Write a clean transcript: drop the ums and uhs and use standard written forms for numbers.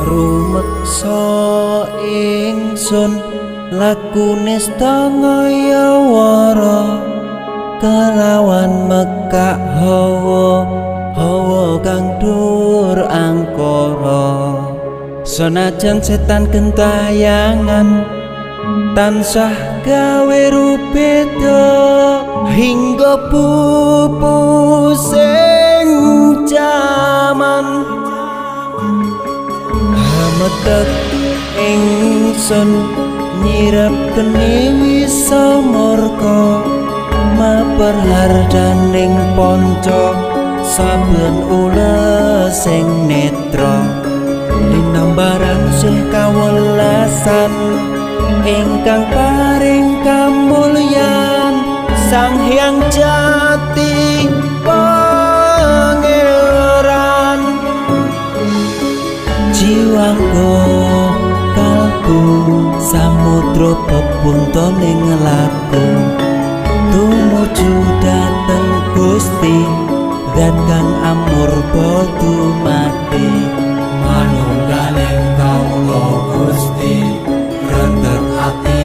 Rumeksa ingsun lakune stangayawara kelawan mekak hawa hawa kang dhuwur angkara. Senajan setan gentayangan tansah gawe rubeda hingga pupusing jaman. Hametek ingsun nyirep geni wisa murka maper hardaning ponco saben ulesing netra linambaran sih kawelasan ingkang paring kamulyan Sang Hyang Jati Pangeran. Jiwangga kalbu samudra pepuntoning laku tumuju dhateng Gusti zat kang amurba dumadi.